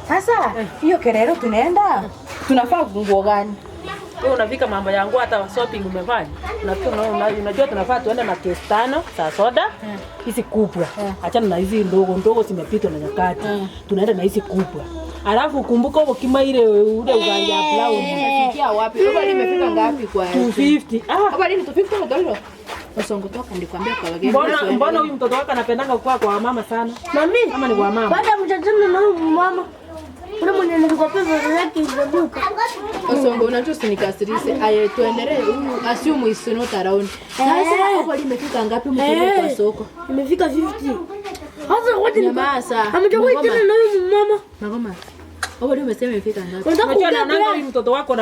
Sasa hiyo kelele tunaenda, tunafaa nguo gani? Wewe unafika mambo yangu hata shopping umefanya. Unafika unajua tunafaa tuende na kesi 5 za soda. Hizi kubwa. Achana na hizi ndogo ndogo zimepitwa na nyakati. Tunaenda na hizi kubwa. Alafu kumbuka huko kima ile ule ugali ya brown. Umefikia wapi? Baba limefika ngapi kwa? 250. Ah, Baba lini 250 mtolilo? Osongo toka nilikwambia kwa wageni. mbona huyu mtoto wako anapendanga kukaa kwa mama sana? Mami, Ama ni kwa mama? baada mchachana na huyu mama. Ule mwenye nilikuwa pesa yake ilibuka. Osongo unajua usinikasirise. Aye tuendelee huyu assume is not around. Sasa hapo limefika ngapi mtolilo kwa soko? Imefika 50. Sasa wote ni Nyamaza. Amechukua tena na huyu mama. Magoma. Baba leo umesema imefika ngapi? Unataka Unajua kuongea naonanga bila. huyu mtoto wako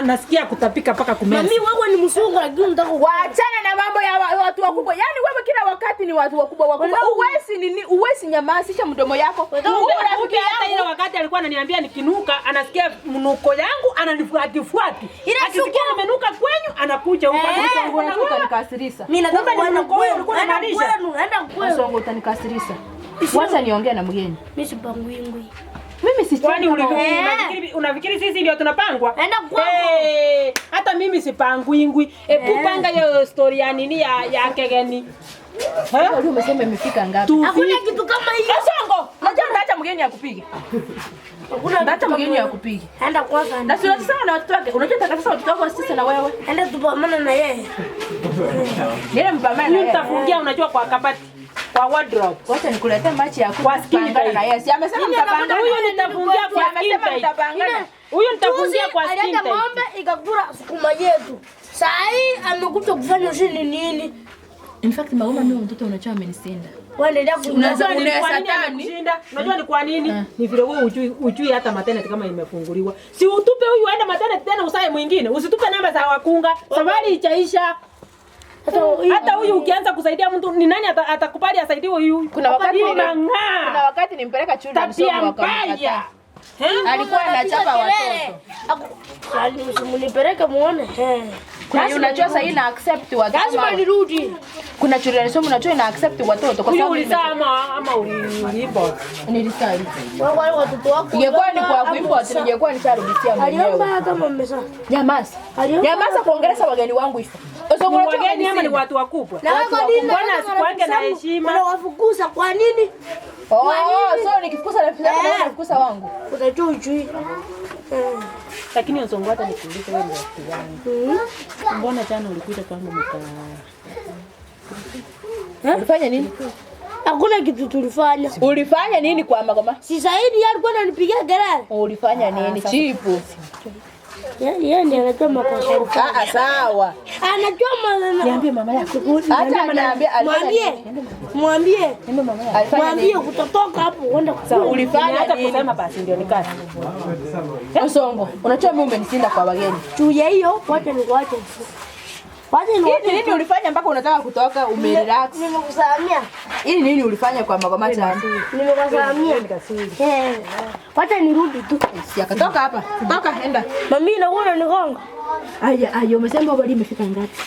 nasikia kutapika paka kumeza. Mami wewe ni msungu lakini unataka Waachana na mambo ya watu wakubwa. Yaani wewe kila wakati ni watu wakubwa wakubwa. Uwezi nini? Uwezi nyamazisha mdomo yako. Huyu rafiki Kumbe hata ile yangu. wakati alikuwa ananiambia nikinuka, anasikia mnuko yangu ananifuatifuati. Akisikia nimenuka kwenyu anakuja huko. Osongo unajua utanikasirisha. Mimi nataka Kumbe ni kuenda mnuko wewe ulikuwa kwenu. Enda unamaanisha. kwenu, enda kwenu. Osongo utanikasirisha. Wacha niongee na mgeni. Mimi sipangwi ngwi. Mimi si Kwani unafikiri sisi ndio tunapangwa? Enda kwako. Hata mimi sipangwingwi. Ebu panga hiyo story ya nini ya kegeni. Wewe umesema imefika ngapi? Hakuna kitu kama hiyo. Osongo, unajua ndaacha mgeni akupige. Hakuna Ndaacha mgeni akupige. Enda kwanza. Na si unataka na watoto wake. Unajua utakasa watoto wako sisi na wewe. Enda tupambane na yeye. Nile mpambane na Mimi yeye. nitafungia unajua kwa kabati. Kwa wardrobe. Wacha nikuletee machi ya Kwa skin kupangana na tight. yeye. Si amesema mtapangana. Huyu nitafungia Si kwa skin amesema tight. mtapangana. Huyu nitafungia kwa skin Alileta tight. ng'ombe ikakula sukuma yetu. Saa hii amekuja kufanya ushindi nini? In fact Magoma mimi mtoto unajua amenisinda. Waendelea Unaweza kuuza. Unajua ni kwa nini Satani. amekushinda? Unajua ni kwa nini? Ni vile wewe hujui hata maternity kama imefunguliwa. Si utupe huyu aende maternity tena usae mwingine. Usitupe namba za wakunga. Safari ichaisha. Hata huyu ukianza kusaidia mtu ni nani atakubali asaidiwe huyu? Kuna wakati Hii mang'aa. Kuna wakati nimpeleka children's Tabia home wakamkataa. mbaya. Alikuwa anachapa watoto. Mnipeleke muone. Kuna unajua sasa hii na accept watoto. Lazima nirudi. Kuna children's home unajua ina accept watoto kwa Huyu sababu ulizaa ama uliimport? nilizaa. Wale watoto wako. Ingekuwa ni kwa kuimport ningekuwa nisharudishia mwenyewe. Aliomba kama mmesa. Nyamaza. Aliomba. Nyamaza kuongelesha wageni wangu hivyo. Ni wageni ama ni watu wakubwa? Na wewe kwa nini? Mbona asikuange na heshima? Unawafukuza kwa nini? Oh, so nikifukuza rafiki zako na unafukuza wangu. Utajua ujui. Lakini Onsongo, hata nikuulize wewe ni rafiki yangu. Mbona jana ulikuja kwangu mka Ulifanya nini? Hakuna kitu tulifanya. Ulifanya nini kwa Magoma? Si Saidi yeye alikuwa ananipigia kelele. Ulifanya nini chipu? Yeye ndiye anajua makosa. Ah, sawa. Anajua makosa. Niambie mama yako. Hata niambie alifanya Mwambie. nini? Mwambie. Alifanya Mwambie nini? kutotoka hapo uende Sawa, ulifanya Hata nini? kusema basi ndio ni kazi. Osongo, unajua mimi umenisinda kwa wageni. Chuya hiyo, wacha nikuache. Wacha Hii nikuache. ni nini ulifanya mpaka unataka kutoka umerelax? Nimekusalamia. Hii nini ulifanya kwa Magoma tani? Nimekusalamia. Eh. Wacha nirudi tu. Si akatoka hapa. Toka enda. Mami nakuwa unanigonga. Aya, aya, umesema bali imefika ngapi?